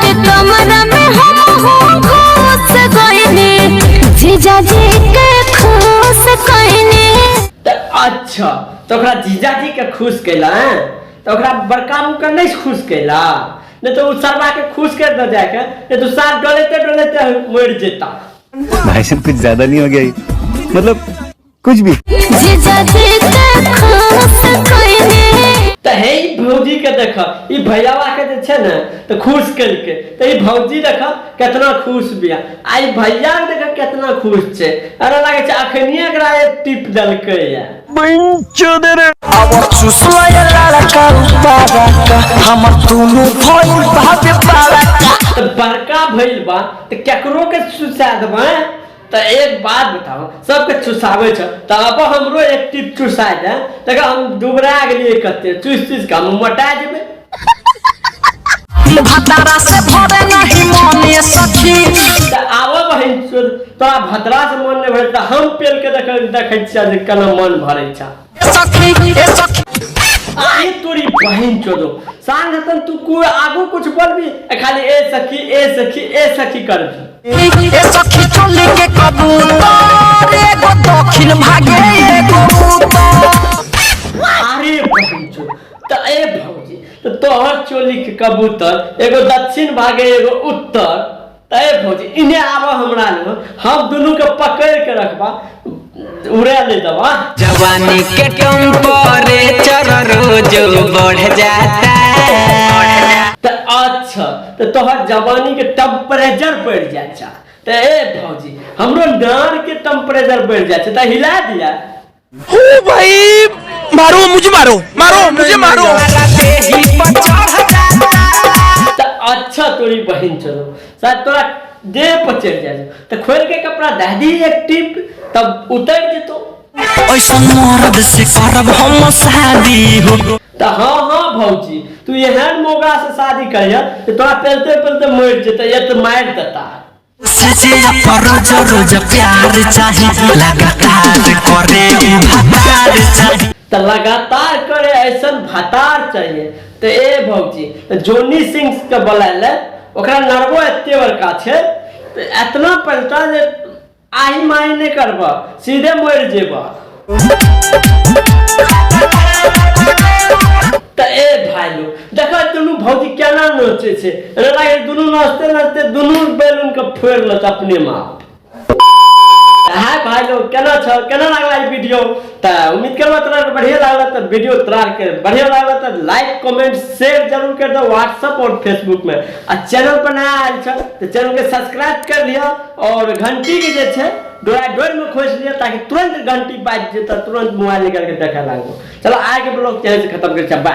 के कमरा में हम हो घुस गइनी, जीजाजी के खुश कइनी। तऽ अच्छा, तऽ ओकरा जीजाजी के खुश कैला हैं, तऽ ओकरा बड़का मुँह के नहि खुश कैला? नहि तऽ ओ सरवा के खुश कर दऽ जाके, नहि तऽ सार डोलैते डोलैते मरि जेता। भाई साहब, कुछ ज्यादा नहीं हो गया ये? मतलब कुछ भी। जीजाजी के खुश कइनी। तऽ हे ई भौजी के देख, ई भैयावा के जे छै ने तऽ खुश केलकै, तऽ ई भौजी देख केतना खुश बिया, आ ई भैया के देख केतना खुश छै। अरे लागै छै अखनिये एकरा एक टिप देलकै या। अब चुसला लड़का बारका, हमर दुनू भइल भावे बारका। तऽ बड़का भइल बा तऽ केकरो के चुसा देबै? तऽ एक बात बताओ, सबके चुसाबै छ तऽ अब हमरो एक टिप चुसा दे, तकर हम दुबरा गेलियै, कते चुस चुस के हम मोटा जेबै। भतारा से भरे नहीं मने सखी। तऽ आबऽ बहिन, तोरा भतरा से मन नहि भरै तऽ हम पेल के देख देखै छियै जे केना मन भरै छ। ए सखी, ए सखी। आई तोरी बहिन चोदो, सांझ तन तू कोई आगू कुछ बोलबी आ खाली ए सखी, ए सखी, ए सखी करबी। ए सखी, चोली के कबूतर एगो दक्षिण भागे, एगो उत्तर। अरे बहिन चो, तऽ ए भौजी, तऽ तोहर चोली के कबूतर एगो दक्षिण भागे, एगो उत्तर। तऽ ए भौजी, इने आबऽ हमरा लग, हम दुनू के पकड़ के रखबा, उड़ा ले देबा। जवानी के टेम्परेचर रोज बढ़ जाता। तऽ अच्छा, तऽ तोहर जवानी के टेम्परेचर बढ़ि जाइ छै, तऽ ए भौजी, हमरो डाँड़ के टेम्परेचर बढ़ि जाइ छै, तऽ हिला दिया। ओ भाई, मारो मुझे, मारो, मारो मुझे, मारो। देही पर चढ़ जाता। तऽ अच्छा तोरी बहिन चलो, शायद तोरा देह पर चढ़ि जाइ छौ तऽ खोलि के कपड़ा दए दी एक टिप, तब उतरि जेतौ। ऐसन मर्द से करब हम शादी हो? तऽ हँ हँ भौजी, तू एहन मौगा से शादी करिह तऽ तोरा पेलते पेलते मरि जेतै या तऽ मारि देता। सजिया पर रोज रोज प्यार चाही, लगातार करे उ भतार चाही। तऽ लगातार करे ऐसन भतार चाहिए, तऽ ए भौजी, तऽ जोनी सिंह के बोला ले, ओकरा नरबो एते बड़का छै तऽ एतना पलटा जे आही माही नहि करब, सीधे मरि जेब। तऽ ए भाई लोग, देख दुनू भौजी केना नोचै छै, एना लागै दुनू नाचते नाचते दुनू बैलून के फोड़ि लेत अपने में आप। हाय भाई लोग, केना छ, केना लागला ई वीडियो? तऽ उम्मीद करबो तोरा के बढ़िया लागला। तऽ वीडियो तोरा के बढ़िया लागला तऽ लाइक, कमेंट, शेयर जरूर कर दो व्हाट्सएप और फेसबुक में, आ चैनल पर नया आयल छ तऽ चैनल के सब्सक्राइब कर लिअ और घंटी के जे छै डोरा डोर में खोसि लिअ, ताकि तुरंत घंटी बाजि जेतै, तुरंत मोबाइल निकाल के देखे लागबो। चलो, आइ के ब्लॉग यहीं से खत्म करै छियै, बाय।